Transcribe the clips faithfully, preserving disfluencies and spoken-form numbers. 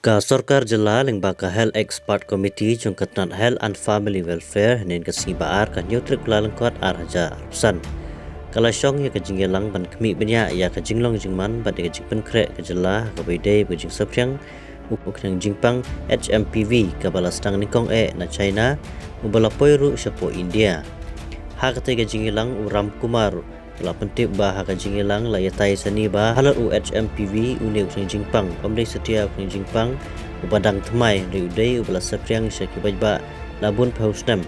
Ka sorkar jylla lyngba ka Health Expert Committee jong ka tnat Health and Family Welfare, hynnin ka sngi Ba-ar, ka hynñiew tarik u Kyllalyngkot ar hajar arphew san, ka la shong ïa ka jingïalang ban khmih bniah ïa ka jinglong jingman bad ïa ka jingpynkhreh ka jylla ha kaba ïadei bad ka jingsaphriang u khñiang jingpang H M P V kaba la sdang nyngkong eh na China, uba la poi ruh shapoh India. Ha katei ka jingïalang, u Ram Kumar u la pyntip ba ha ka jingïalang la ïatai sani ba halor u H M P V, une u khñiang jingpang, ym dei satia u khñiang jingpang uba dang thymmai, hynrei u dei uba la saphriang sha ki paidbah la bun phew snem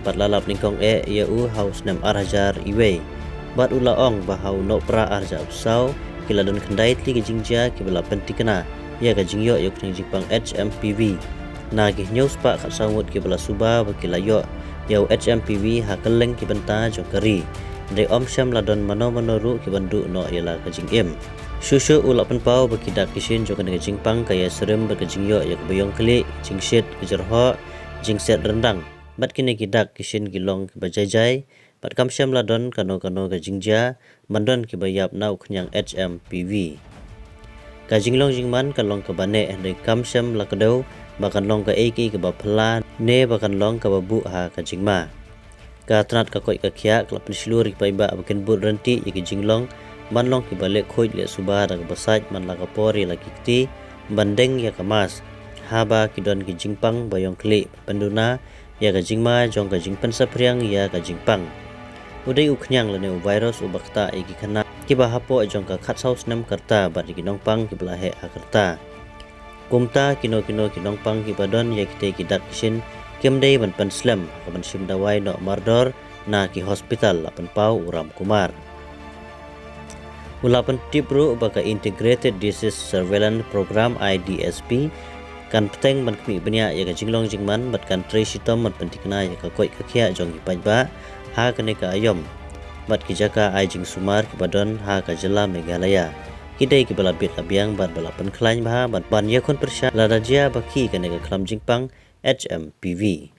bad la lap nyngkong eh ïa u ha u snem ar hajar iwei. Bad u la ong ba ha u Nohprah ar hajar arphew saw, ki la don khyndai tylli ki jingjia kiba la pyntikna ïa ka jingïoh ïa u khñiang jingpang H M P V. Na ki hynñiew spah khatsaw ngut kiba la suba ba ki la ïoh ïa u H M P V ha kylleng ki bynta jong ka ri, hynrei ym shym la don mano mano ruh ki ban duh noh ïa la ka jingim. Shuh shuh u la pynpaw ba ki dak ki shin jong kane ka jingpang ka ïasyriem bad ka jingïoh ïa kaba ïong khlieh, jingshit, ka jyrhoh, jingset ryndang. Bad kine ki dak ki shin ki long kiba jai jai bad kam shym la don kano kano ka jingjia ban don kiba ïap na u khñiang H M P V. Ka jinglong jingman ka long kaba neh, hynrei kam shym la kdew ba kan long kaei kaei kaba phylla ne ba kan long kaba buh ha ka jingma. Ka tnat ka koit ka khiah ka la pynshlur ïa ki paidbah ba kin bud ryntih ïa ki jinglong ban long kiba leh khuid leh suba da kaba sait man la ka por ïa la ki kti, ban deng ïa ka mask haba ki don ki jingpang ba ïong khlieh, pynduna ïa ka jingma jong ka jingpynsaphriang ïa ka jingpang. U dei u khñiang lane u virus uba ktah ïa ki khynnah kiba hapoh jong ka khatsaw snem ka rta bad ïa ki nongpang kiba la heh ha ka rta. Kumta kino kino ki nongpang kiba don ïa kitei ki dak ki shin kim dei ban pynslem ha kaban shim dawai noh mardor na ki hospital, la pynpaw u Ram Kumar. U la pyntip ruh ba ka Integrated Disease Surveillance Program, I D S P, kan bteng ban khmih bniah ïa ka jinglong jingman bad kan trei shitom ban pyntikna ïa ka koit ka khiah jong ki paidbah ha kane ka aïom bad ki jaka ai jingsumar kiba don ha ka jylla Meghalaya, ki dei kiba la bit la biang bad ba la pynkhlaiñ bha ban, ban ïakhun pyrshah lada jia ba khih kane ka khlam jingpang H M P V.